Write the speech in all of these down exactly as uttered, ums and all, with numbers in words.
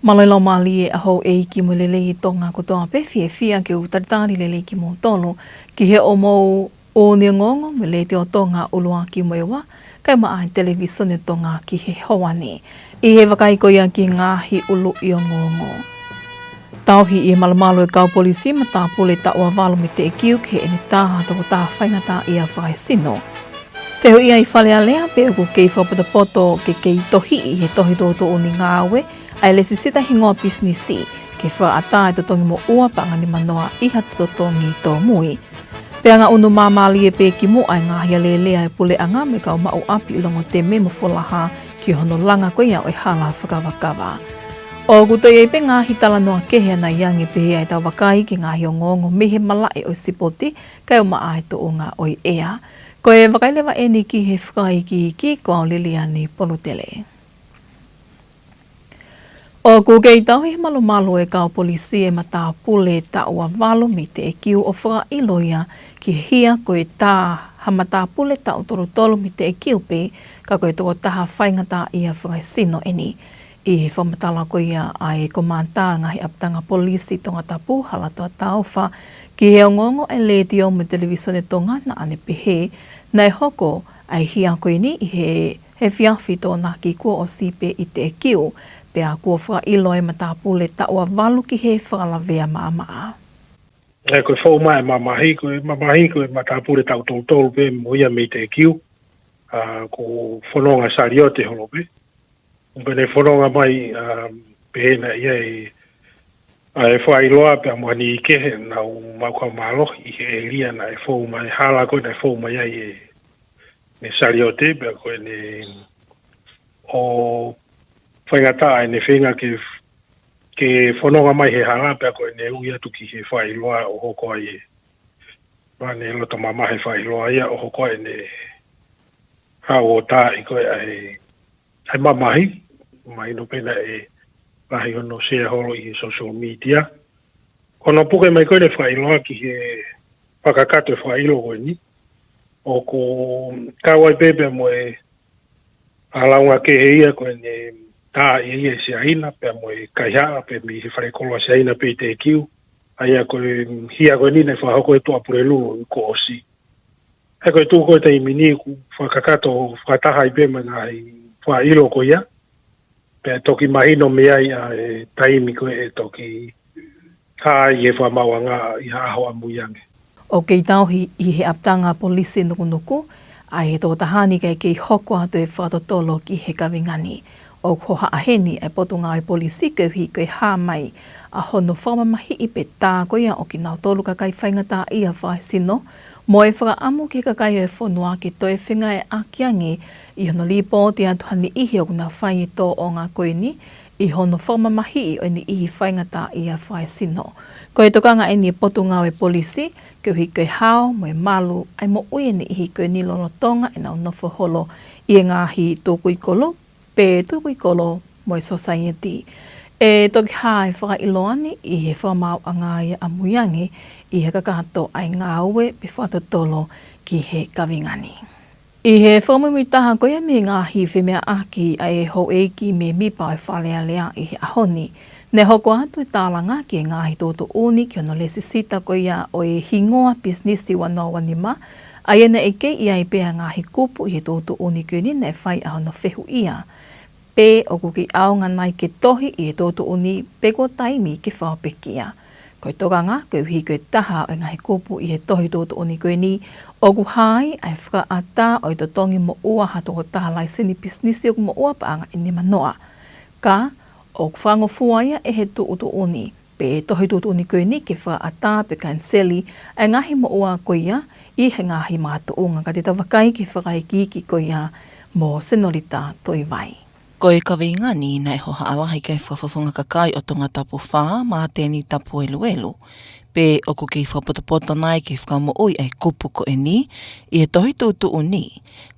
Mālō e laumālie ʻa houʻeiki mo e lelei ʻa Tonga kotoa pē, fiefia ke u talitali lelei kimoutolu ki he ʻomou ʻū ongoongo mei he Letiō Tonga ʻuluaki mo e ua, kae ʻumaʻā e Televīsone Tonga ki he ʻaho ni. ʻI he vakai ko ia ki he ngaahi ʻuluʻi ongoongo. Tauhi ʻe he malumalu ʻo e kau polisi e matāpule taʻu ua valu mei Teʻekiu ki heʻene tā ha tokotaha faingataʻaʻia fakaesino. Fehuʻia ʻi Fale Alea pe ʻoku kei fakapotopoto ke kei tohiʻi ʻe he Tohi Tuʻutuʻuni Ngāue ʻa e lēsisita hingoa pisinisi ke fakaʻatā e totongi moʻua paʻanga nimanoa ʻi ha totongi tōmui. Pea ngaʻunu māmālie pē kimuʻa e ngaahi alēlea ʻa e puleʻanga mo e kau maʻu ʻapi ʻi Longoteme mo Folaha ki hono langa ko ia ʻo e hala fakakavakava. ʻOku toe ʻi ai pē ngaahi talanoa kehe ʻanai ange pehē ʻa ʻetau vakai ki he ngaahi ongoongo mei he malaʻe ʻo e sipoti kae ʻumaʻā e tuʻunga ʻo e ʻea. Ko e vakai leva eni ki he fakaikiiki, ko au Liliani Polutele. ʻOku kei tauhi ʻe he malumalu ʻo e kau polisi e matāpule taʻu ua valu mei Teʻekiu ʻo fakaʻilo ia ki he hia ko e tā ha matāpule taʻu tolu tolu mei Teʻekiu pē, ka ko e tokotaha faingataʻaʻia fakaesino eni. ʻI he fakamatala ko ia ʻa e Komata ʻo e ngaahi ʻapitanga polisi Tongatapu, Halatoa Taufa, ki he ongoongo ʻa e Letiō mo e Televīsone Tonga, naʻa ne pehē naʻe hoko ʻa e hia ko eni ʻi he efiafi Tokonaki kuo ʻosi pē ʻi Teʻekiu, pea kuo fakaʻilo e matāpule taʻu ua valu ki he fakalavea maʻamaʻa. ʻE, ko e fou mai e mamahi, ko e mamahi ko e matāpule taʻu tolu tolu pē mo ia mei Teʻekiu, ʻa, ko e fononga saliote holo pē. Pea ne fononga mai, ʻa, pehē naʻe ʻi ai ʻa e fakaʻiloa pea mo ha niʻihi kehe naʻa nau maʻu kau mālohi ʻi he ʻēlia naʻe fou mai, hala ko ē naʻe fou mai ai e, ʻene saliote, pea ko ʻene ʻo faingataʻa ʻene feinga ke, ke fononga mai he hala, pea ko ʻene ui atu ki he fakaʻiloa ʻo hoko ai e, pea ne loto mamahi e fakaʻiloa ia ʻo hoko ai ʻene haʻu ʻo taaʻi ko ē ʻa e, ʻa e mamahi, mahino pē naʻe lahi hono share holo ʻi he social media. Ko hono puke mai ko ē ʻene fakaʻiloa ki he fakakakato e fakaʻilo ko eni, ʻoku kau ai pē pea mo e ʻalunga kehe ia ko ʻene tā ʻe ia ʻe Siaina pea mo e kaihaʻa pē mei he falekoloa Siaina pē ʻi Teʻekiu, ʻa ia ko e hia ko eni naʻe fakahoko he Tuʻapulelulu kuo ʻosi. He ko e tuʻu ko ē taimi ni ʻoku fakakakato fakataha ai pē mo e ngaahi fakaʻilo ko ia, pea toki mahino mei ai ʻa e taimi ko ē ʻe toki hā ai e fakamaauʻanga ʻi ha ʻaho ʻamui ange. ʻOku kei tauhi ʻe he ʻapitanga polisi Nukunuku ʻa e tokotaha ni kae kei hoko atu e fakatotolo ki he kaveinga ni. ʻOku hohaʻa heni e Potungāue Polisi koeʻuhi ko e hā mai ʻa hono fakamamahiʻi pe tā ko ia ʻo kinautolu kakai faingataʻaʻia fakaesino, mo e fakaʻamu ki he kakai ʻo e fonua ke toe fengāueʻaki ange ʻi hono lipooti atu ha niʻihi ʻoku na fai e tōʻonga ko eni ʻi hono fakamamahiʻi ʻo e niʻihi faingataʻaʻia fakaesino. Ko e tokanga eni e Potungāue Polisi koeʻuhi ko e hao mo e malu ʻa e moʻui e niʻihi ko eni lolotonga ʻenau nofo holo ʻi he ngaahi tukui kolo, pe tukui kolo mo e sōsaieti. ʻE toki hā e fakaʻiloa ni ʻi he fakamaauʻanga ia ʻamui ange ʻi he kakato ʻa e ngāue pe fakatotolo ki he kaveinga ni. ʻI he fakamuimuitaha ko ia mei he ngaahi femeʻaʻaki ʻa e houʻeiki mēmipa ʻo e Fale Alea ʻi he ʻaho ni, naʻe hoko atu e tālanga ki he ngaahi tuʻutuʻuni ki hono lēsisita ko ia ʻo e hingoa pisinisi ua noa ua nima, ʻa ia naʻe kei ʻi ai pē ʻa e ngaahi kupu ʻi he tuʻutuʻuni ko eni naʻe fai ʻa hono fehuʻia pe ʻoku kei ʻaonga nai ke tohi ʻi he tuʻutuʻuni pe ko e taimi ke fakapekia. Ko e tokanga, koeʻuhi ko e taha ʻo e ngaahi kupu ʻi he tohi tuʻutuʻuni ko eni, ʻoku hā ai ʻa e fakaʻatā ʻo e totongi moʻua ha tokotaha laiseni pisinisi ʻoku moʻua paʻanga ʻe nima noa. Ka, ʻoku fakangofua ia ʻe he tuʻutuʻuni pe tohi tuʻutuʻuni ko eni ke fakaʻatā pe kaniseli ʻa e ngaahi moʻua ko ia ʻi he ngaahi makatuʻunga. Ka te tau vakai ki he fakaikiiki ko ia mo Senolita Toivai. Ko e kaveinga ni naʻe hohaʻa lahi ki he fakafofonga kakai ʻo Tongatapu fā, Māteni Tapueluelu, pe ʻoku kei fakapotopoto nai ke fakamoʻui ʻa e kupu ko eni ʻi he tohi tuʻutuʻuni,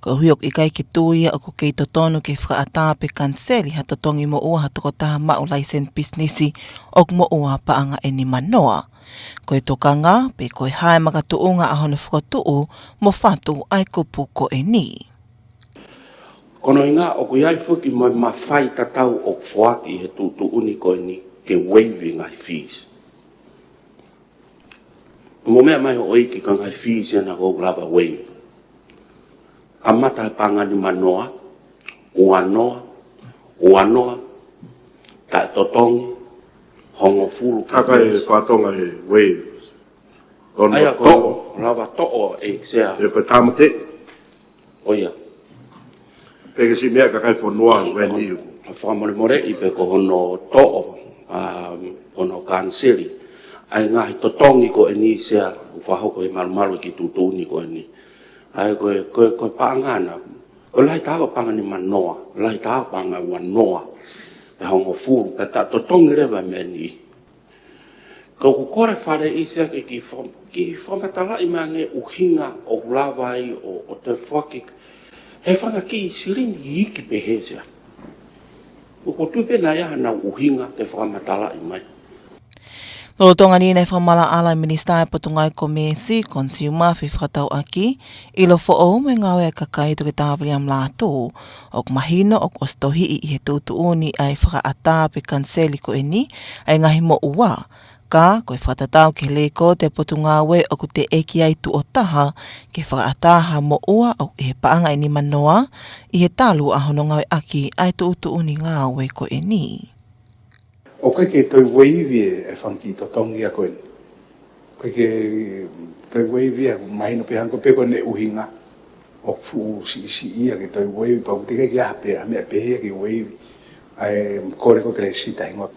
koeʻuhi ʻoku ʻikai ke tui ia ʻoku kei totonu ke fakaʻatā pe kaniseli ha totongi moʻua ha tokotaha maʻu laiseni pisinisi ʻoku moʻua paʻanga ʻe nima noa. Ko e tokanga, pe ko e hā e makatuʻunga ʻa hono fokotuʻu mo fatu ʻa e kupu ko eni. Ko hono ʻuhinga ʻoku ʻi ai foki mo e mafai tatau ʻoku foaki ʻe he tuʻutuʻuni ko eni ke waive ngaahi fees. Mo meʻa mai hoʻo ʻeiki ko e ngaahi fees ena ʻoku lava waive. Kamata he paʻanga ʻe nimanoa, uanoa, uanoa, taʻetotongi, hongofulu. Ka ʻikai ke fakatonga he waive. ʻAia ko e lava toʻo ʻe Sea. ʻIo, ko e tāmateʻi. ʻIo. Pea ke siʻi meʻa kakai fonua, ʻa e fakamolemoleʻi pē ko hono toʻo, ʻa, hono kaniseli ʻa e ngaahi totongi ko eni Sea, ʻoku fakahoko ʻe he malumalu ʻeiki tuʻutuʻuni ko eni. ʻAi ko e, ko e, ko e paʻanga na. Ko e lahi taha ko e paʻanga ʻe nimanoa, lahi taha ko e paʻanga ʻe uanoa, ʻe hongofulu, pea taʻetotongi leva meni. Ka ʻoku kole Fale ʻi Sea ke kiʻi fa-, kiʻi fakamatalaʻi mai ange ʻuhinga ʻoku lava ai ʻo, ʻo toe foaki he fanga kiʻi silini iiki pehē Sea. ʻOku ou tui pē naʻe ʻi ai haʻanau ʻuhinga ke fakamatalaʻi mai. Lolotonga ni naʻe fakamaʻalaʻala ʻe he Minisitā ʻo e Potungāue Komēsi, Consumer, Fefakatauʻaki, ʻIlo Foʻou mo e Ngāue ʻa e Kakai, Toketā Viliami Lātū, ʻoku mahino ʻoku ʻosi tohiʻi ʻe he tuʻutuʻuni ʻa e fakaʻatā pe kaniseli ko eni ʻa e ngaahi moʻua. Ka ko e fakatatau ki he lekooti ʻa e Potungāue ʻoku teʻeki ai tuʻo taha ke fakaʻatā ha moʻua ʻoku ʻi he paʻanga ʻe nimanoa ʻi he talu ʻa hono ngāueʻaki ʻa e tuʻutuʻuni ngāue ko eni. ʻOku ʻikai ke toe waive ʻe he fanga kiʻi totongi ia ko eni. ʻOku ʻikai ke toe waive ia, mahino pē hangē ko e pehē ko ʻene ʻuhinga ʻoku fuʻu siʻisiʻi ia ke toe waive, pea ʻoku teʻeki ai ke ʻi ai ha pe-, ha meʻa pehē ia ke waive. ʻA e kole ko ē ke lesisita hingoa.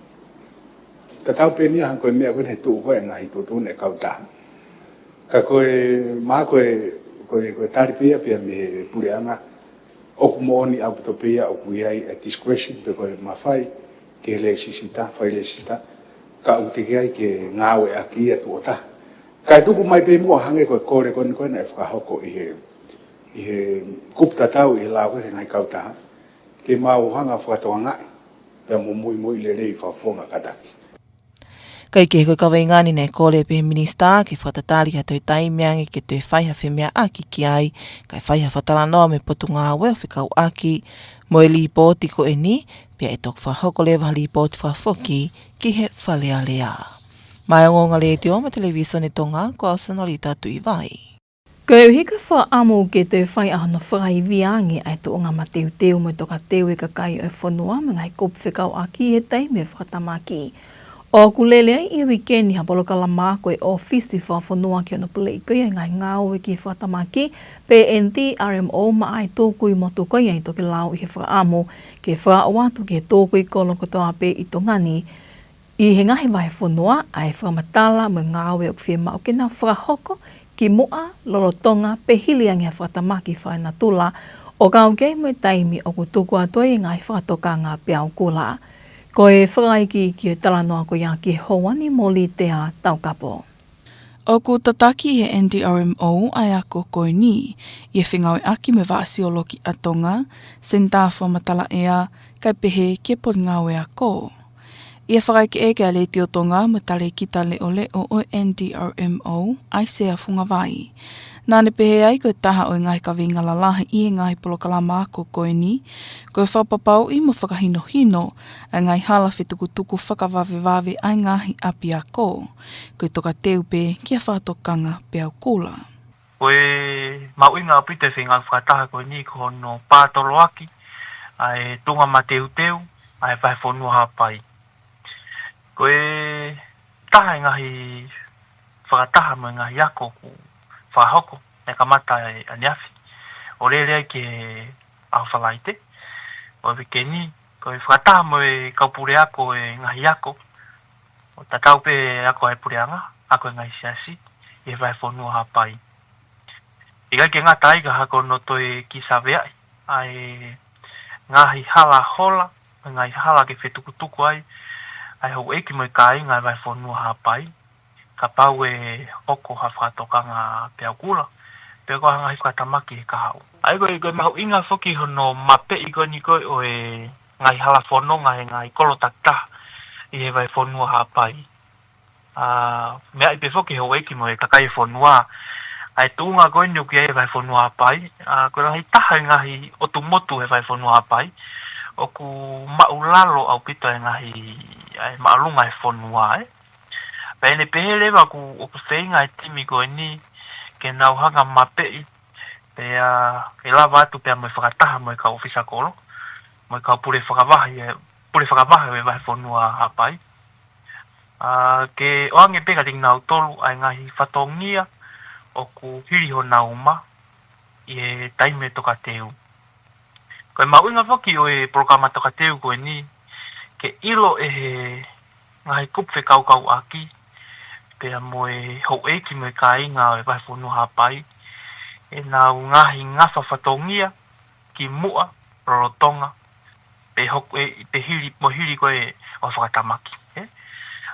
Tatau pē eni ia hangē ko e meʻa ko eni he tuʻu ko ē ngaahi tuʻutuʻuni ʻa e kautaha. Ka ko e, mahalo ko e, ko e, ko e tali pē ia pea mei he puleʻanga, ʻoku moʻoni ʻaupito pē ia ʻoku ʻi ai ʻa e discretion pe ko e mafai ke lesisita, fai lesisita, ka ʻoku teʻeki ai ke ngāueʻaki ia tuʻo taha. Kae tuku mai pē muʻa hangē ko e kole ko eni ko ē naʻe fakahoko ʻi he, ʻi he kupu tatau ʻi he lao ko ē ki he ngaahi kautaha, ke mau hanga ʻo fakatokangaʻi pea mo muimui lelei fakafofonga kātaki. Kae kehe, ko e kaveinga ni naʻe kole pē ʻe he Minisitā ke fakatatali ha toe taimi ange ke toe fai ha femeʻaʻaki ki ai, kae fai ha fakatalanoa mo e Potungāue ʻo fekauʻaki mo e lipooti ko eni, pea ʻe toki fakahoko leva ha lipooti fakafoki ki he Fale Alea. Maʻá e Ongoongo Letiō mo e Televisone Tonga, ko au Sonolita Tuʻivai. Koeʻuhi ko e fakaʻamu ke toe fai ʻa hono fakaivia ange ʻa e tuʻunga mateuteu mo e tokateu ʻa e kakai ʻo e fonua mo e ngaahi kupu fekauʻaki he taimi ʻo e fakatamaki, ʻoku lele ai ʻi he uike ni ha polokalama ako ʻa e ʻŌfisi Fakafonua ki hono puleʻi ko ia ʻa e ngaahi ngāue ki he fakatamaki pe N D R M O maʻá e tukui motu ko ia ʻi Tokelau ʻi he fakaʻamu ke fakaʻau atu ki he tukui kolo kotoa pē ʻi Tonga ni ʻi he ngaahi vahefonua ʻa e fakamatala mo e ngāue ʻoku fiemaʻu ke nau fakahoko kimuʻa, lolotonga pe hili ange ha fakatamaki fakaenatula, ʻo kau ki ai mo e taimi ʻoku tuku atu ai e ngaahi fakatokanga peaukula. Ko e fakaikiiki ʻo e talanoa ko ia ki he houa ni, Molitea Taukapo. ʻOku tataki ʻe he N D R M O ʻa e ako ko eni ʻi he fengāueʻaki mo e Vaʻa Siolokī ʻa Tonga, Senitā Fakamatala ʻEa, kae pehē ki he Potungāue Ako. ʻI he fakaʻekeʻeke ʻa e Letiō Tonga mo e Talēkita Leʻoleʻo ʻo e N D R M O, ʻAisea Fungavai, naʻá ne pehē ai ko e taha ʻo e ngaahi kaveinga lalahi ʻi he ngaahi polokalama ako ko eni, ko e fakapapauʻi mo fakahinohino ʻa e ngaahi hala fetukutuku fakavavevave ʻa e ngaahi ʻapiako, ko e tokateu pē ki ha fakatokanga peaukula. Ko e mahuʻinga ʻaupito e feinga fakataha ko eni ko hono pātoloaki ʻa e tuʻunga mateuteu ʻa e Vahefonua Haʻapai. Ko e taha e ngaahi fakataha mo e ngaahi ako ʻoku fakahoko, naʻe kamata ʻaneafi ʻo lele ai ki he ʻaho Falaite ʻo e uike ni, ko e fakataha mo e kau puleako ʻo e ngaahi ako, ʻo tatau pē ako ʻa e puleʻanga, ako ʻa e ngaahi siasi ʻi he Vahefonua Haʻapai. ʻIkai ke ngata ai ka hoko hono toe kiʻi saveaʻi ʻa e ngaahi hala hola, ngaahi hala ke fetukutuku ai ʻa e houʻeiki mo e kāinga ʻo e Vahefonua Haʻapai, kapau ʻe hoko ha fakatokanga peaukula pe ko ha ngaahi fakatamaki he kahaʻu. ʻA ia ko e, ko e mahuʻinga foki hono mapeʻi ko eni ko ē ʻo e ngaahi hala fononga ʻa e ngaahi kolo takitaha ʻi he Vahefonua Haʻapai. ʻA, meaʻi pē foki ʻe he houʻeiki mo e kakai ʻo e fonua ʻA e tuʻunga ko eni ʻoku ʻi ai e vahefonua Haʻapai, ʻa, ko e lahi taha e ngaahi ʻotu motu he vahefonua Haʻapai, ʻoku maʻulalo ʻaupito e ngaahi, ʻa e māʻolunga e fonua, ē. Pea ʻi heʻene pehē leva ʻoku, ʻoku feinga e timi ko eni ke nau hanga mapeʻi, pea ke lava atu pea mo e fakataha mo e kau ʻōfisa kolo, mo e kau pule fakavahe, ē, pule fakavahe ʻo e vahefonua Haʻapai. ʻA, ke ʻoange pē kiate kinautolu ʻa e ngaahi fatongia ʻoku hili honau uma ʻi he taimi tokateu. Ko e mahuʻinga foki ʻo e polokalama tokateu ko eni, ke ʻilo ʻe he ngaahi kupu fekauʻaki, pea mo e houʻeiki mo e kāinga ʻo e vahefonua Haʻapai, ʻenau ngaahi ngafa fatongia, kimuʻa, lolotonga, pe hok-, ē, pe hili, mo hili ko ē ʻo e fakatamaki, ē.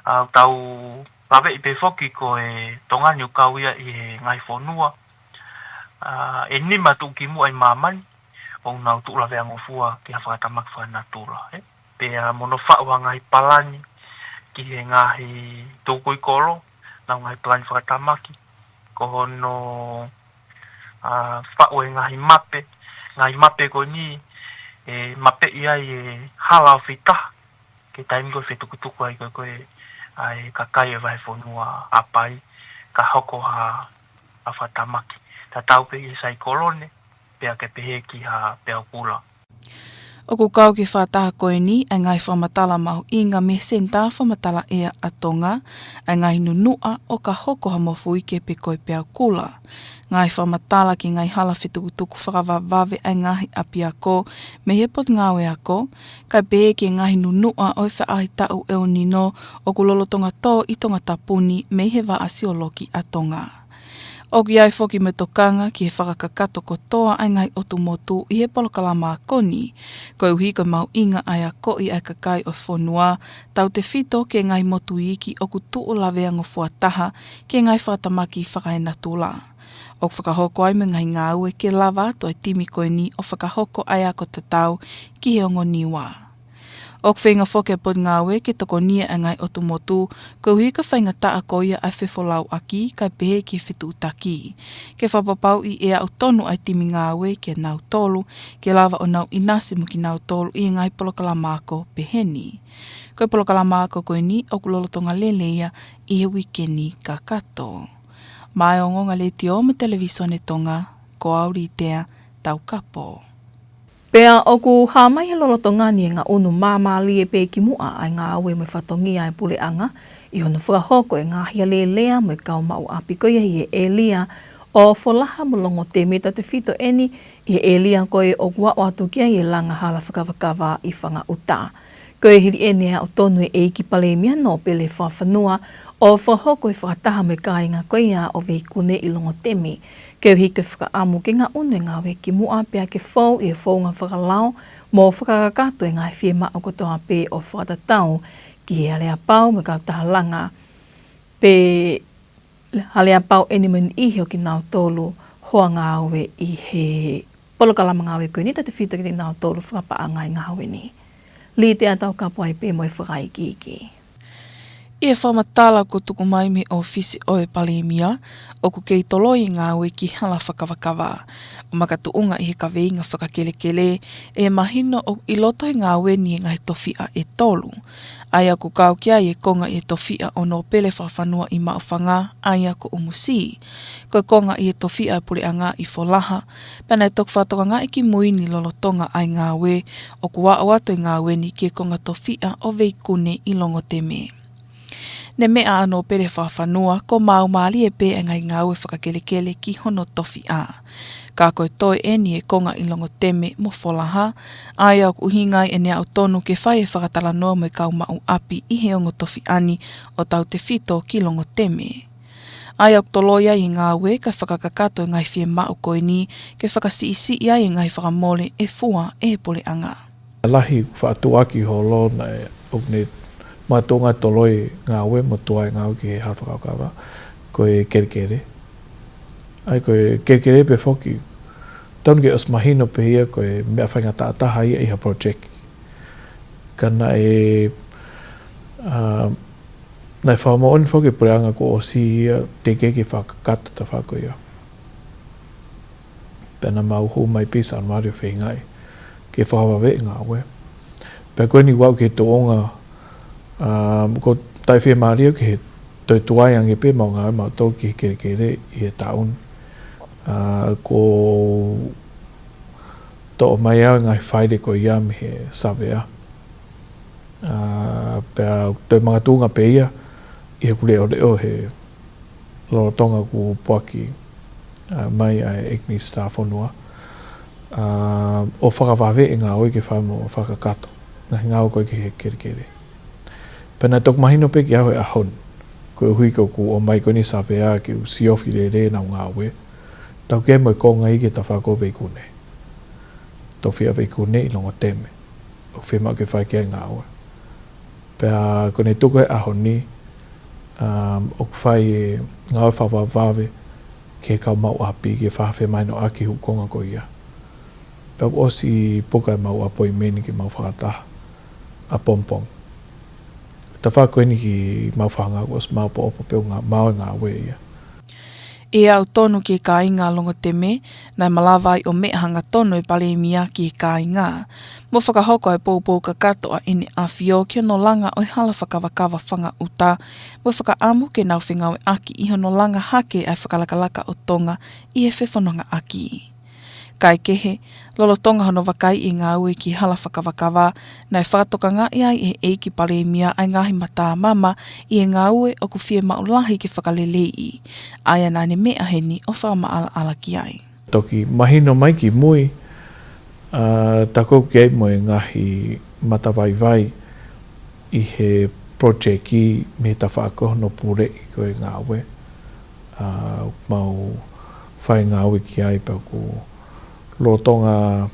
ʻA, tau laveʻi pē foki ko e Tonga ni ʻoku kau ia ʻi he ngaahi fonua, ʻa, ʻe nima tuʻukimuʻa ʻi māmani, ʻoku nau tuʻu laveangofua ki ha fakatamaki fakanatula, ē. Pea mo hono faʻu ha ngaahi palani ki he ngaahi tukui kolo, ʻenau ngaahi palani fakatamaki, ko hono, ʻa, faʻu e ngaahi mape, ngaahi mape ko eni, ʻe mapeʻi ai e hala ʻo fita, ke taimi ko ē fetukutuku ai ko ē, ko ē, ʻa e kakai e vahefonua Haʻapai, ka hoko ha, ha fakatamaki. Tatau pē ʻi he saikolone, pea ke pehē ki ha peau kula. ʻOku kau ki he fakataha ko eni ʻa e ngaahi fakamatala mahuʻinga mei he Senitā Fakamatala ʻEa ʻa Tonga, ʻa e ngaahi nunuʻa ʻo ka hoko ha mofuike pe ko e peau kula. Ngaahi fakamatala ki he ngaahi hala fetukutuku fakavavevave ʻa e ngaahi ʻapiako mei he Potungāue Ako, kae pehē ki he ngaahi nunuʻa ʻo e faʻahitaʻu El Nino ʻoku lolotonga tō ʻi Tongatapu ni mei he Vaʻa Siolokī ʻa Tonga. ʻOku ʻi ai foki mo e tokanga ki he fakakakato kotoa ʻa e ngaahi ʻotu motu ʻi he polokalama ako ni, koeʻuhi ko e mahuʻinga ʻa e akoʻi ʻa e kakai ʻo e fonua, tautefito ki he ngaahi motu iiki ʻoku tuʻu laveangofua taha ki he ngaahi fakatamaki fakaenatula. ʻOku fakahoko ai mo e ngaahi ngāue ke lava atu ʻa e timi ko eni ʻo fakahoko ʻa e ako tatau ki he ongo Niua. ʻOku feinga foki ʻa e Potungāue ke tokonia ʻa e ngaahi ʻotu motu, koeʻuhi ko e faingataʻa ko ia ʻa e fefolauʻaki, kae pehē ki he fetuʻutaki. Ke fakapapauʻi ʻe aʻu tonu ʻa e timi ngāue kia nautolu, ke lava ʻo nau ʻinasi mo kinautolu ʻi he ngaahi polokalama ako pehē ni. Ko e polokalama ako ko eni ʻoku lolotonga lele ia ʻi he uike ni kakato. Mei he Ongoongo Letiō mo e Televisone Tonga, ko au Litea Taukapo. Pea ʻoku hā mai he lolotonga ni e ngaʻunu māmālie pē kimuʻa ʻa e ngāue mo e fatongia ʻa e puleʻanga, ʻi hono fakahoko e ngaahi alēlea mo e kau maʻu ʻapi ko ia ʻi he ʻēlia ʻo Folaha mo Longoteme, tautefito eni ʻi he ʻēlia ko ē ʻoku aʻu atu ki ai e langa hala fakavakava ʻi Fangaʻuta. Ko e hili eni ʻa e aʻu tonu ʻe he ʻEiki Palēmia Nōpele Fakafanua ʻo fakahoko e fakataha mo e kāinga ko ia ʻo Veikune ʻi Longoteme, koeʻuhi ko e fakaʻamu ke ngaʻunu e ngāue kimuʻa pea ke fou ʻi he founga fakalao mo fakakakato e ngaahi fiemaʻu kotoa pē ʻo fakatatau ki he aleapau mo e kautaha langa, pe aleapau eni mo e niʻihi ʻo kinautolu hoa ngāue ʻi he polokalama ngāue ko eni, tautefito ki he kinautolu fakapaʻanga ʻi he ngāue ni. Litea Taukapo ai pē mo e fakaikiiki. ʻI he fakamatala kuo tuku mai mei he ʻŌfisi ʻo e Palēmia, ʻoku kei toloi e ngāue ki he hala fakavakava. ʻO makatuʻunga ʻi he kaveinga fakakelekele, ʻe mahino ʻoku ʻi loto he ngāue ni e ngaahi tofiʻa ʻe tolu. ʻA ia ʻoku kau ki ai e konga ʻi he tofiʻa ʻo Nōpele Fakafanua ʻi Maʻufanga, ʻa ia ko ʻUmusī. Ko e konga ʻi he tofiʻa ʻo e puleʻanga ʻi Folaha, pea naʻe toki fakatokangaʻi kimui ni lolotonga ʻa e ngāue, ʻoku aʻu atu e ngāue ni ki he konga tofiʻa ʻo Veikune ʻi Longoteme. Ne meʻa ʻa Nōpele Fakafanua, kuo māumālie pē e ngaahi ngāue fakakelekele ki hono tofiʻa. Ka ko e toe eni e konga ʻi Longoteme mo Folaha, ʻa ia ʻoku ʻuhinga ai ʻene aʻu tonu ke fai e fakatalanoa mo e kau maʻu ʻapi ʻi he ongo tofiʻa ni ʻo tautefito ki Longoteme. ʻA ia ʻoku toloi ai e ngāue kae fakakakato e ngaahi fiemaʻu ko eni ke fakasiʻisiʻi ai e ngaahi fakamole ʻe fua ʻe he puleʻanga. Lahi faʻa tuʻuaki holo naʻe ʻoku ne makatuʻunga toloi ngāue mo tuai ngāue ki he hala fakavakava, ko e kelekele. ʻA ia ko e kelekele pē foki, tonu ke ʻosi mahino pē ia ko e meʻa faingataʻa taha ia ʻi ha project. Ka naʻe, ʻa, naʻe fakamoʻoni foki e puleʻanga kuo ʻosi ia teʻeki ke fakakakato e tafaʻaki ko ia. Pea naʻa mau hū mai pē ʻi Sanuali ʻo feingaʻi ke fakavaveʻi e ngāue. Pea ko eni ʻoku aʻu ki he tuʻunga, ʻa, ko e taʻefiemālie ke toe tuai ange pē ʻemau ngāue mautolu ki he kelekele ʻi he taʻu ni. ʻA, kuo toʻo mai ʻa e ngaahi faile ko ia mei he savea. ʻA, pea toe makatuʻunga pē ia ʻi heʻeku leʻoleʻo he lolotonga ʻeku puaki, ʻa, mai ʻa e ʻEiki Minisitā Fonua, ʻa, ʻo fakavaveʻi e ngāue ke fai mo fakakakato e ngaahi ngāue ko ē ki he kelekele. Pea naʻe toki mahino pē kiate au he ʻaho ni, koeʻuhi ko ʻeku ʻomai ko eni e savea ke u siofi lelei ʻenau ngāue. Tau kei mo e konga ia ki he tafaʻaki ʻo Veikune. Tofiʻa Veikune ʻi Longoteme. ʻOku fiemaʻu ke fai ki ai e ngāue. Pea ko ʻene tuku he ʻaho ni, um, ʻoku fai e ngāue fakavavevave ki he kau maʻu ʻapi ke fakafemahinoʻaki e ʻū konga ko ia. Pea ʻoku ʻosi puka ʻemau ʻapoimeni ke mau fakataha ʻapongipongi. Tafaʻaki ko eni ki Maʻufanga kuo ʻosi maopoopo pē ʻo ngā-, maʻu e ngāue ia. ʻI he aʻu tonu ki he kāinga Longoteme, naʻe malava ai ʻo meʻa hangatonu e Palēmia ki he kāinga, mo fakahoko e poupou kakato ʻa ʻEne ʻAfio ki hono langa ʻo e hala fakavakava Fangaʻuta, mo e fakaʻamu ke nau fengāueʻaki ʻi hono langa hake ʻa e fakalakalaka ʻo Tonga ʻi he fefonongaʻaki. Kaekehe, lolotonga hono vakaiʻi e ngāue ki he hala fakavakava, naʻe fakatokangaʻi ai ʻe he ʻEiki Palēmia ʻa e ngaahi matamama ʻi he ngāue ʻoku fiemaʻu lahi ke fakaleleiʻi, ʻa ia naʻa ne meʻa heni ʻo fakamaʻalaʻala ki ai. Toki mahino mai ki mui, ʻa, tā ko ē ʻoku kei ʻi ai mo e ngaahi matavaivai ʻi he project mei he tafaʻaki hono puleʻi ko ē e ngāue. ʻA, mau fai ngāue ki ai pea kuo lolotonga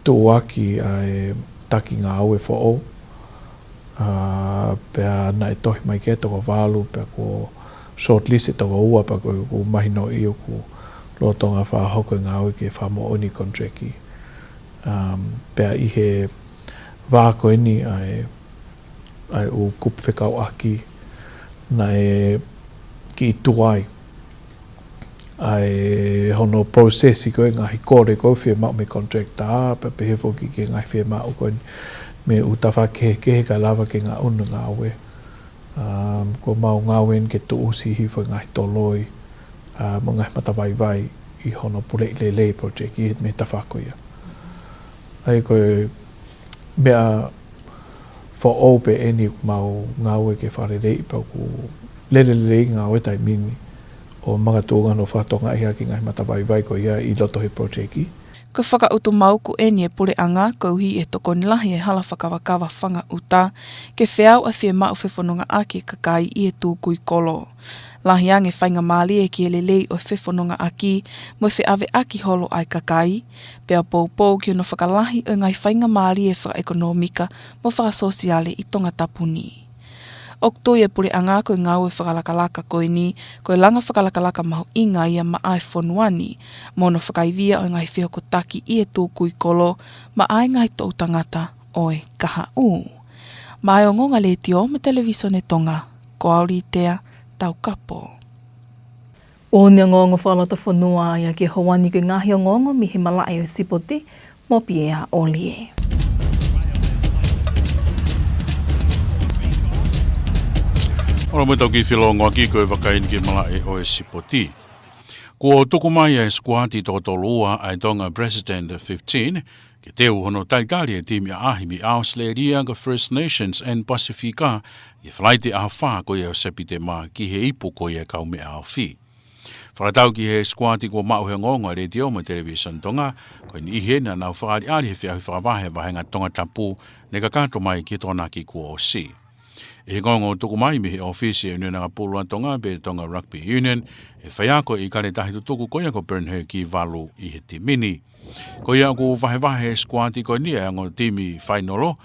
tuʻuaki ʻa e taki ngāue foʻou. ʻA, pea naʻe tohi mai ki ai e toko valu, pea kuo shortlist e toko ua, pea kuo, kuo mahinoʻi ʻoku lolotonga fakahoko e ngāue ke fakamoʻoni e contract. Um, pea ʻi he vā ko eni ʻa e, ʻa e ʻū kupu fekauʻaki naʻe kiʻi tuai ʻa e hono process ko ē e ngaahi kole ko ē ʻoku fiemaʻu mei he contractor, pea pehē foki ki he ngaahi fiemaʻu ko eni mei he ʻū tafaʻaki kehekehe kae lava ke ngaʻunu e ngāue. Um, ko ʻemau ngāue eni ke tuʻusi hifo e ngaahi toloi, ʻa, mo e ngaahi matavaivai ʻi hono puleʻi lelei e project ʻi he, mei he tafaʻaki ko ia. ʻA ia ko e meʻa foʻou pē eni ʻoku mau ngāue ke fakaleleiʻi pea ʻoku lele lelei e ngāue he taimi ni ʻo makatuʻunga hono fakatokangaʻi hake e ngaahi matavaivai ko ia ʻi loto he project. Ko e fakautu mauku eni e puleʻanga koeʻuhi ʻe tokoni lahi e hala fakavakava Fangaʻuta ke feau ʻa e fiemaʻu fefonongaʻaki e kakai ʻi he tukui kolo. Lahi ange e faingamālie ki he lelei ʻo e fefonongaʻaki mo e feʻaveʻaki holo ʻa e kakai, pea poupou ki hono fakalahi ʻo e ngaahi faingamālie fakaʻekonōmika mo fakasōsiale ʻi Tongatapu ni. ʻOku tui e puleʻanga ko e ngāue fakalakalaka ko eni, ko e langa fakalakalaka mahuʻinga ia maʻa e fonua ni, mo hono fakaivia ʻo e ngaahi fehokotaki ʻi he tukui kolo, maʻa e ngaahi toʻu tangata ʻo e kahaʻu. Maʻa e Ongoongo Letiō mo e Televisone Tonga, ko au Litea Taukapo. ʻOku ne ongoongo fakalotofonua ia ki he houa ni ki he ngaahi ongoongo mei he malaʻe ʻo e sipoti mo Piea ʻOlie. ʻOlo mo e tau kiʻi felongoaki ko e vakai eni ki he malaʻe ʻo e sipoti. Kuo tuku mai ʻa e sikuati toko tolu ua ʻa e Tonga President fifteen, ke teu hono talitali e timi ʻaʻahi mei ʻAositelēlia ko e First Nations and Pasifika, ʻi he Falaite ʻaho fā ko ia ʻo Sepitema ki he ipu ko ia e Kaumeʻa Ofi. Fakatau ki he sikuati kuo maʻu he ongoongo ʻa e Letiō mo e Televisone Tonga, ko e niʻihi eni naʻa nau fakaʻaliʻali he feʻauhi fakavahe ʻa e vāhenga Tongatapu ne kakato mai ki he Tokonaki kuo ʻosi. ʻI he ongoongo tuku mai mei he ʻōfisi ʻo e ʻUnioni Angapulu ʻa Tonga pe Tonga Rugby Union, ʻe faiako e ʻIkale Tahi Tutuku ko ia ko Bernhard Kivalu ʻi he timi ni. Ko ia ʻoku vahevahe he sikuati ko eni ʻa e ongo timi fainolo,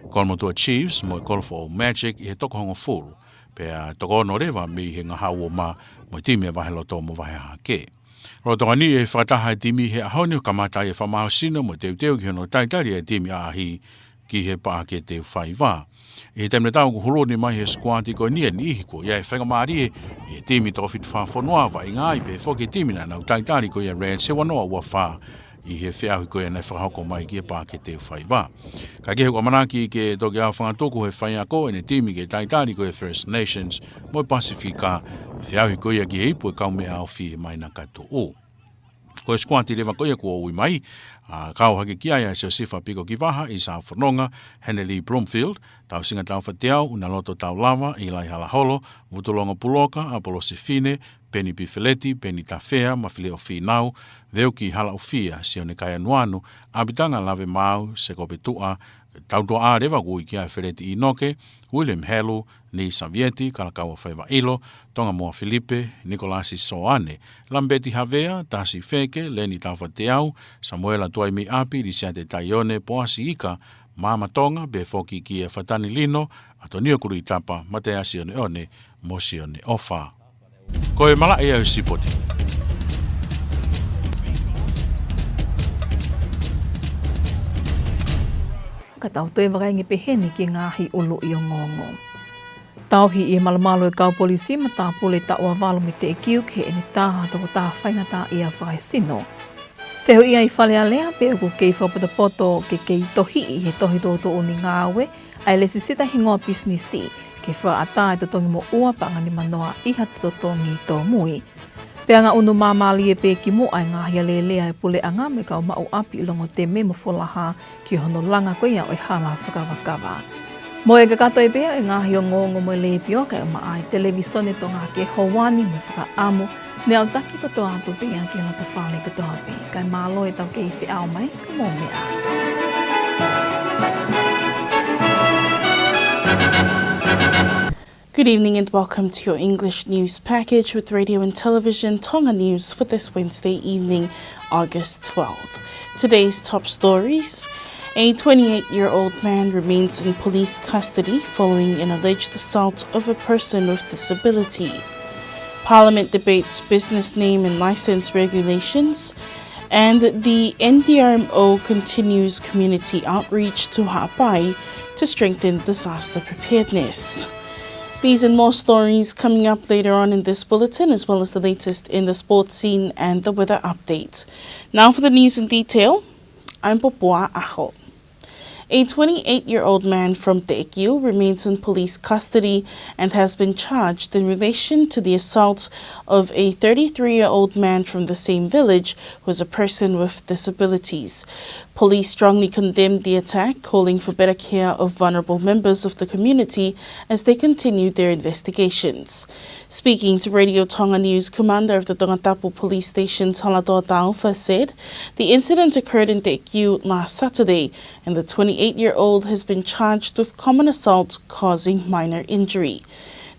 Kolomotuʻa Chiefs mo e Kolofoʻou Magic ʻi he toko hongofulu, pea toko ono leva mei he Ngahau Uoma mo e timi ʻa Vaheloto mo Vahehahake. Lolotonga eni ʻe fakataha e timi he ʻaho ni ʻo kamata ai e fakamālohisino mo e teuteu ki hono talitali e timi ʻaʻahi ki he paʻake teu faiva. ʻI he taimi tatau kuo hulu ni mai he sikuati ko eni e niʻihi kuo ʻi ai e faingamālie ʻi he timi toko fitu fā fonua, vaʻinga ai pē foki e timi naʻa nau talitali ko ia Reds he ua noa ua fā ʻi he feʻauhi ko ia naʻe fakahoko mai ki he paʻake teu faiva. Kae kehe ʻoku ʻamanaki ke toki ʻaofangatuku he faiako ʻene timi ke talitali ko ia First Nations mo e Pasifika, feʻauhi ko ia ki he ipu e kaumeʻa ofi mai na ka tuʻu. Ko e sikuati leva ko ia kuo ui mai, ʻa, kau hake ki ai ʻa Siosifa Piko Kivaha, ʻIsa Fononga, Henelī Bloomfield, Tausinga Taufateau, Unaloto Taulava, ʻIlai Halaholo, Vutulongo Puloka, ʻApolosi Fine, Peni Pifeleti, Peni Tafea, Mafileʻo Fīnau, Veuki Halaʻofia, Sione Kaianuanu, ʻApitanga Lavemaau, Sekope Tuʻa, Tautoʻa leva kuo ui ki ai Feleti ʻInoke, William Helu, Ni Savieti, Kalakaua Faivaʻilo, Tongamoa Filipe, Nikolasi Soane, Lambeti Havea, Tasi Feke, Leni Taufateau, Samuela Tuaimiʻapi, Lisiate Taione, Poasi Ika, Mama Tonga, pea foki kia Fatani Lino, ʻAtonio Kuluitapa, Mateasi Oneone, mo Sione ʻOfa. Ko e malaʻe ia ʻo e sipoti. Ka tau toe vakai ange pehē ni ki he ngaahi ʻuluʻi ongoongo. Tauhi ʻi he malumalu e kau polisi matāpule taʻu ua valu mei Teʻekiu ki heʻene tā ha tokotaha faingataʻaʻia fakaesino. Fehuʻia ʻi Fale Alea pe ʻoku kei fakapotopoto ke kei tohiʻi he tohi tuʻutuʻuni ngāue ʻa e lēsisita hingoa pisinisi ke fakaʻatā e totongi moʻua paʻanga nimanoa ʻi ha totongi tōmui. Pea ngaʻunu māmālie pē kimuʻa e ngaahi alēlea e puleʻanga mo e kau maʻu ʻapi ʻi Longoteme mo Folaha ki hono langa ko ia ʻo e hala fakakavakava. Mo e kakato ē pē ʻo e ngaahi ongoongo mei he letiō kae ʻumaʻā e Televīsone Tonga ke hoani mo e fakaʻamu, ne autaki kotoa atu pē ia ki he loto fale kotoa pē. Kae mālō e tau kei feʻao mai, ka mou meʻa ā. Good evening and welcome to your English news package with Radio and Television Tonga News for this Wednesday evening, August twelfth. Today's top stories. A twenty-eight-year-old man remains in police custody following an alleged assault of a person with disability. Parliament debates business name and license regulations. And the N D R M O continues community outreach to Haʻapai to strengthen disaster preparedness. These and more stories coming up later on in this bulletin, as well as the latest in the sports scene and the weather update. Now for the news in detail, I'm Popua Aho. A twenty-eight-year-old man from Teʻekiu remains in police custody and has been charged in relation to the assault of a thirty-three-year-old man from the same village who is a person with disabilities. Police strongly condemned the attack, calling for better care of vulnerable members of the community as they continue their investigations. Speaking to Radio Tonga News, Commander of the Tongatapu Police Station, Talatoa Taufa, said the incident occurred in Teʻekiu last Saturday, and the twenty-eight-year-old has been charged with common assault causing minor injury.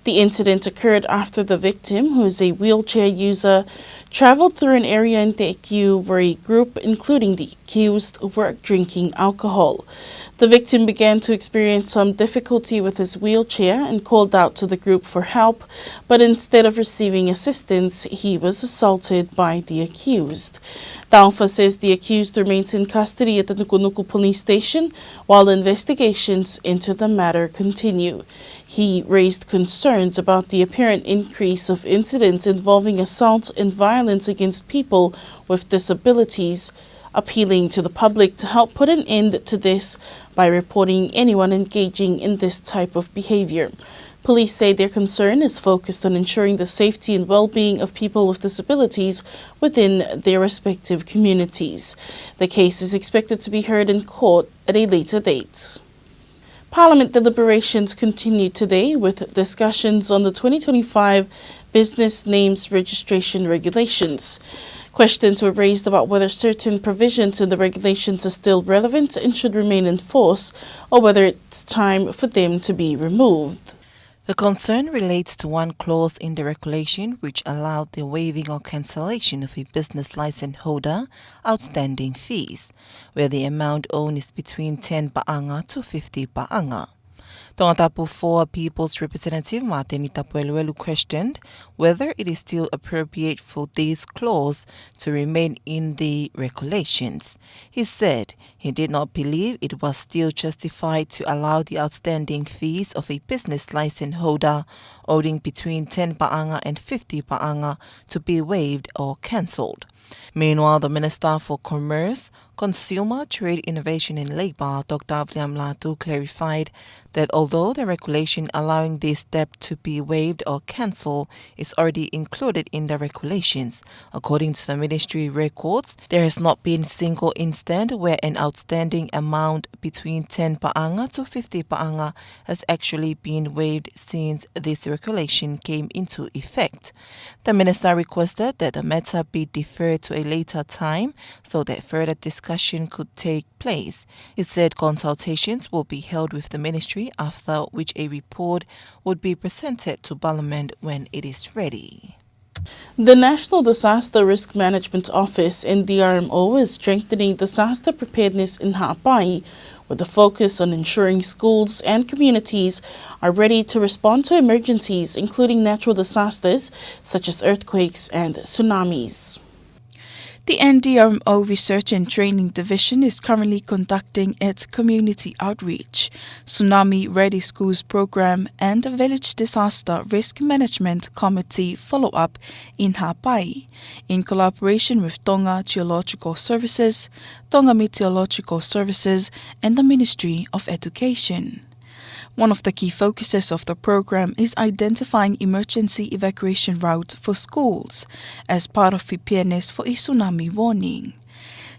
The incident occurred after the victim, who is a wheelchair user, traveled through an area in Teʻekiu where a group, including the accused, were drinking alcohol. The victim began to experience some difficulty with his wheelchair and called out to the group for help, but instead of receiving assistance, he was assaulted by the accused. Taufa says the accused remains in custody at the Nukunuku Police Station while investigations into the matter continue. He raised concerns about the apparent increase of incidents involving assaults and violence against people with disabilities, appealing to the public to help put an end to this by reporting anyone engaging in this type of behavior. Police say their concern is focused on ensuring the safety and well-being of people with disabilities within their respective communities. The case is expected to be heard in court at a later date. Parliament deliberations continue today with discussions on the twenty twenty-five Business Names Registration Regulations. Questions were raised about whether certain provisions in the regulations are still relevant and should remain in force, or whether it's time for them to be removed. The concern relates to one clause in the regulation which allowed the waiving or cancellation of a business license holder outstanding fees, where the amount owed is between ten paʻanga to fifty paʻanga. Tongatapu four People's Representative Mateni Tapueluelu questioned whether it is still appropriate for this clause to remain in the regulations. He said he did not believe it was still justified to allow the outstanding fees of a business license holder owing between ten paʻanga and fifty paʻanga to be waived or cancelled. Meanwhile, the Minister for Commerce, Consumer, Trade, Innovation and Labour, Doctor William Latu, clarified that although the regulation allowing this debt to be waived or cancelled is already included in the regulations, according to the ministry records, there has not been single instance where an outstanding amount between ten paʻanga to fifty paʻanga has actually been waived since this regulation came into effect. The minister requested that the matter be deferred to a later time so that further discussion could take place. He said consultations will be held with the ministry, after which a report would be presented to Parliament when it is ready. The National Disaster Risk Management Office, N D R M O, is strengthening disaster preparedness in Haʻapai, with a focus on ensuring schools and communities are ready to respond to emergencies, including natural disasters such as earthquakes and tsunamis. The N D R M O Research and Training Division is currently conducting its community outreach, Tsunami Ready Schools Program, and Village Disaster Risk Management Committee follow-up in Haʻapai, in collaboration with Tonga Geological Services, Tonga Meteorological Services, and the Ministry of Education. One of the key focuses of the program is identifying emergency evacuation routes for schools as part of preparedness for a tsunami warning.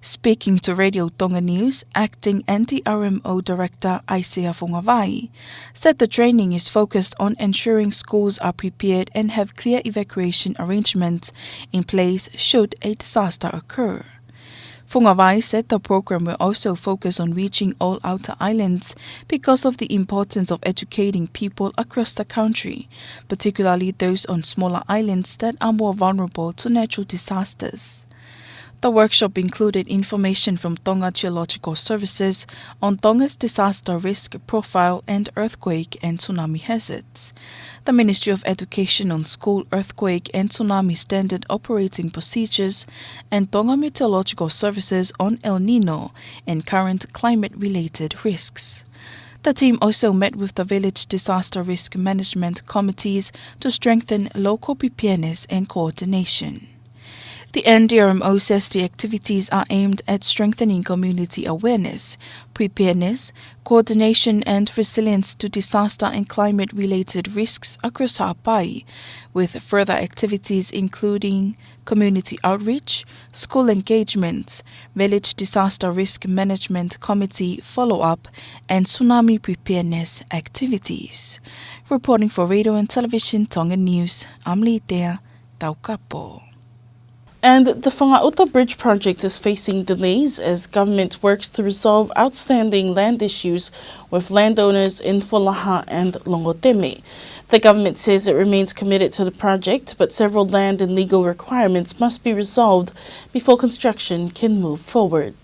Speaking to Radio Tonga News, Acting N D R M O Director Isaiah Fungavai said the training is focused on ensuring schools are prepared and have clear evacuation arrangements in place should a disaster occur. Fungavai said the program will also focus on reaching all outer islands because of the importance of educating people across the country, particularly those on smaller islands that are more vulnerable to natural disasters. The workshop included information from Tonga Geological Services on Tonga's disaster risk profile and earthquake and tsunami hazards, the Ministry of Education on school earthquake and tsunami standard operating procedures, and Tonga Meteorological Services on El Nino and current climate-related risks. The team also met with the village disaster risk management committees to strengthen local preparedness and coordination. The N D R M O says the activities are aimed at strengthening community awareness, preparedness, coordination and resilience to disaster and climate-related risks across Haʻapai, with further activities including community outreach, school engagements, village disaster risk management committee follow-up, and tsunami preparedness activities. Reporting for Radio and Television Tonga News, I'm Litea Taukapo. And the Fangaʻuta Bridge project is facing delays as government works to resolve outstanding land issues with landowners in Folaha and Longoteme. The government says it remains committed to the project, but several land and legal requirements must be resolved before construction can move forward.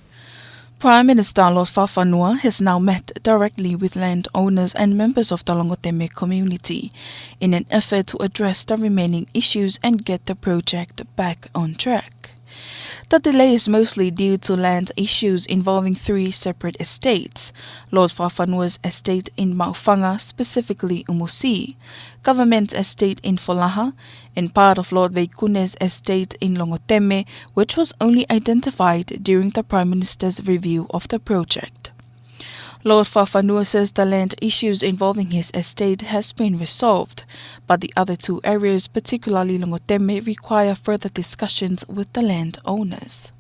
Prime Minister Lord Fakafanua has now met directly with landowners and members of the Longoteme community in an effort to address the remaining issues and get the project back on track. The delay is mostly due to land issues involving three separate estates: Lord Fakafanua's estate in Maʻufanga, specifically ʻUmusi, government estate in Folaha, and part of Lord Veikune's estate in Longoteme, which was only identified during the Prime Minister's review of the project. Lord Fakafanua says the land issues involving his estate has been resolved, but the other two areas, particularly Longoteme, require further discussions with the landowners.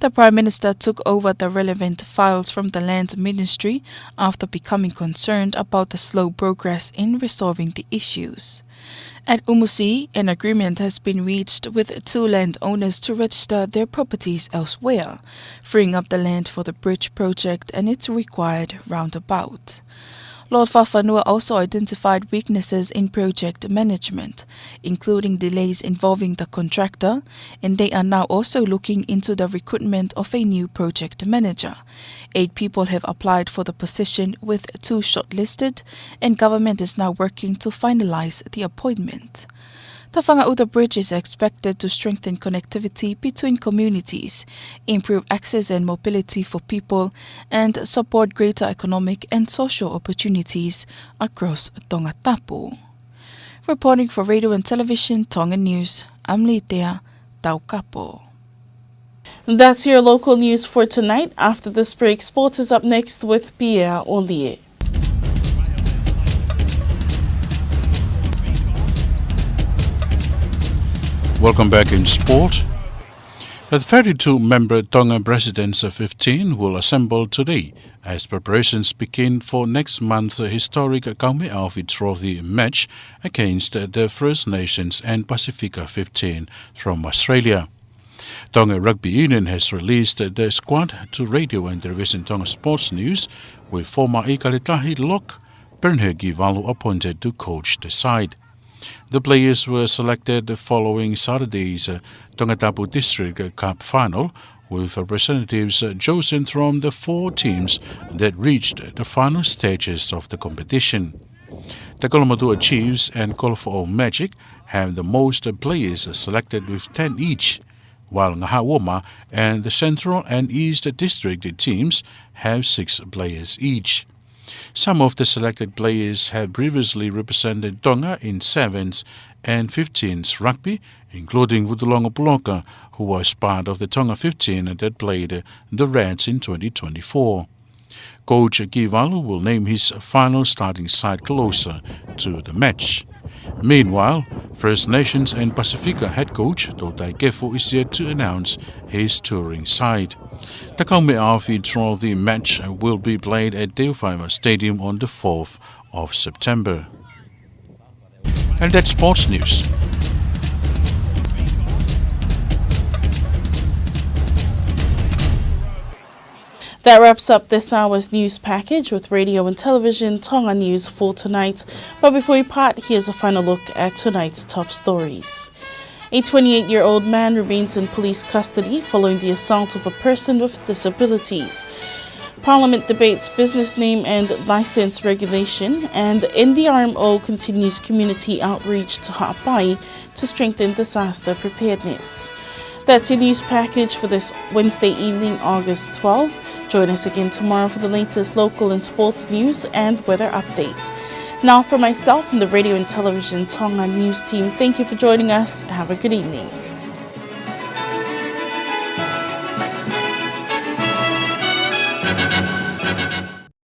The Prime Minister took over the relevant files from the Land Ministry after becoming concerned about the slow progress in resolving the issues. At ʻUmusi, an agreement has been reached with two landowners to register their properties elsewhere, freeing up the land for the bridge project and its required roundabout. Lord Fakafanua also identified weaknesses in project management, including delays involving the contractor, and they are now also looking into the recruitment of a new project manager, Eight people have applied for the position, with two shortlisted, and government is now working to finalize the appointment. The Fangaʻuta Bridge is expected to strengthen connectivity between communities, improve access and mobility for people, and support greater economic and social opportunities across Tongatapu. Reporting for Radio and Television Tonga News, I'm Litea Taukapo. That's your local news for tonight. After this break, sports is up next with Pierre Olie. Welcome back in sport. The thirty-two member Tonga Presidents of fifteen will assemble today as preparations begin for next month's historic Kaumeʻaofi Trophy match against the First Nations and Pasifika fifteen from Australia. Tonga Rugby Union has released the squad to Radio and Television Tonga Sports News, with former ʻIkale Tahi lock, Bernhard Givalu, appointed to coach the side. The players were selected following Saturday's, uh, Tongatapu District Cup final, with representatives, uh, chosen from the four teams that reached the final stages of the competition. The Kolomotuʻa Chiefs and Kolofoʻou Magic have the most players selected, with ten each, while Ngaahi Uoma and the Central and East District teams have six players each. Some of the selected players have previously represented Tonga in sevens and fifteens rugby, including Vutulongo Puloka, who was part of the Tonga fifteen that played the Reds in twenty twenty-four. Coach Givalu will name his final starting side closer to the match. Meanwhile, First Nations and Pasifika head coach Tōtai Kefo is yet to announce his touring side. The Kaumeʻaofi Trophy match will be played at Teufaiva Stadium on the fourth of September. And that's sports news. That wraps up this hour's news package with Radio and Television Tonga News for tonight. But before we part, here's a final look at tonight's top stories. A twenty-eight-year-old man remains in police custody following the assault of a person with disabilities. Parliament debates business name and license regulation, and N D R M O continues community outreach to Haʻapai to strengthen disaster preparedness. That's your news package for this Wednesday evening, August twelfth. Join us again tomorrow for the latest local and sports news and weather updates. Now, for myself and the Radio and Television Tonga News team, thank you for joining us. Have a good evening.